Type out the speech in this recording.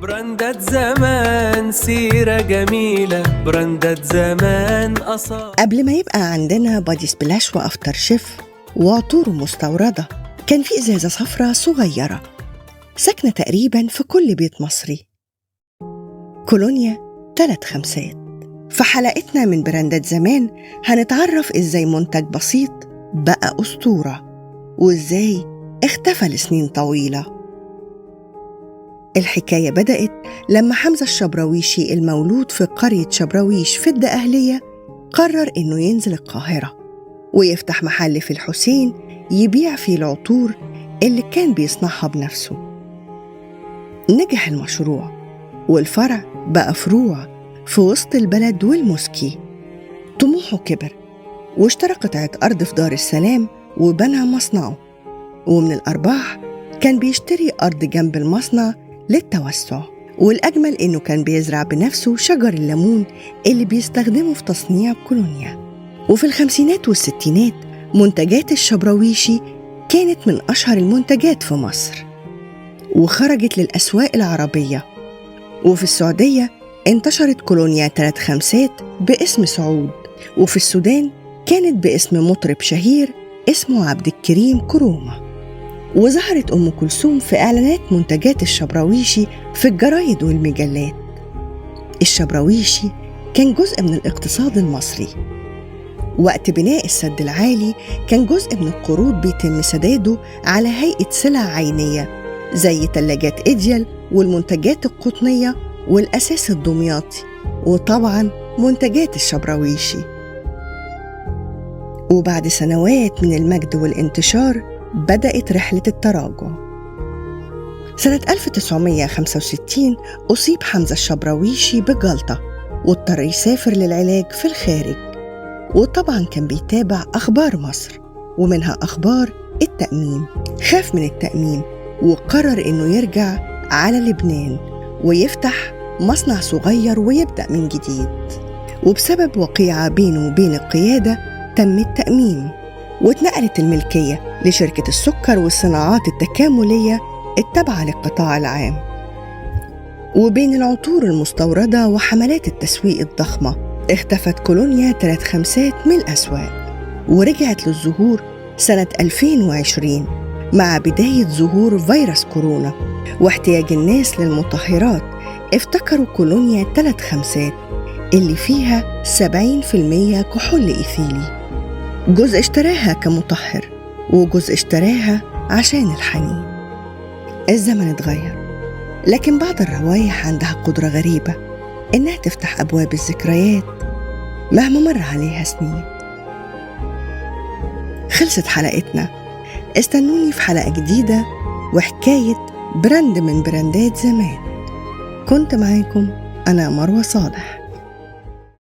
براندات زمان سيرة جميلة، براندات زمان أصالة. قبل ما يبقى عندنا body splash و after shave وعطور مستوردة، كان في إزازة صفرة صغيرة ساكنة تقريبا في كل بيت مصري، كولونيا 3 خمسات. في حلقتنا من براندات زمان هنتعرف إزاي منتج بسيط بقى أسطورة، وإزاي اختفى لسنين طويلة. الحكاية بدأت لما حمزة الشبراويشي المولود في قرية شبراويش في الدقهلية قرر إنه ينزل القاهرة ويفتح محل في الحسين يبيع فيه العطور اللي كان بيصنعها بنفسه. نجح المشروع والفرع بقى فروع في وسط البلد والموسكي. طموحه كبر واشترى قطعة أرض في دار السلام وبنى مصنعه، ومن الأرباح كان بيشتري أرض جنب المصنع للتوسع. والأجمل إنه كان بيزرع بنفسه شجر الليمون اللي بيستخدمه في تصنيع كولونيا. وفي الخمسينات والستينات منتجات الشبراويشي كانت من أشهر المنتجات في مصر، وخرجت للأسواق العربية. وفي السعودية انتشرت كولونيا 3 خمسات باسم سعود، وفي السودان كانت باسم مطرب شهير اسمه عبد الكريم كرومة. وظهرت أم كلثوم في إعلانات منتجات الشبراويشي في الجرايد والمجلات. الشبراويشي كان جزء من الاقتصاد المصري. وقت بناء السد العالي كان جزء من القروض بيتم سداده على هيئة سلع عينية زي تلاجات إيديال والمنتجات القطنية والأساس الدمياطي، وطبعا منتجات الشبراويشي. وبعد سنوات من المجد والانتشار بدأت رحلة التراجع. سنة 1965 أصيب حمزة الشبراويشي بجلطة واضطر يسافر للعلاج في الخارج، وطبعا كان بيتابع أخبار مصر ومنها أخبار التأميم. خاف من التأميم وقرر إنه يرجع على لبنان ويفتح مصنع صغير ويبدأ من جديد. وبسبب وقيعة بينه وبين القيادة تم التأميم، واتنقلت الملكية لشركة السكر والصناعات التكاملية التابعة للقطاع العام. وبين العطور المستوردة وحملات التسويق الضخمة اختفت كولونيا 3 خمسات من الأسواق، ورجعت للظهور سنة 2020 مع بداية ظهور فيروس كورونا واحتياج الناس للمطهرات. افتكروا كولونيا 3 خمسات اللي فيها 70% كحول إيثيلي، جزء اشتراها كمطهر وجزء اشتراها عشان الحنين. الزمن اتغير، لكن بعض الروايح عندها قدرة غريبة إنها تفتح أبواب الذكريات مهما مر عليها سنين. خلصت حلقتنا، استنوني في حلقة جديدة وحكاية brand من براندات زمان. كنت معاكم أنا مروة صالح.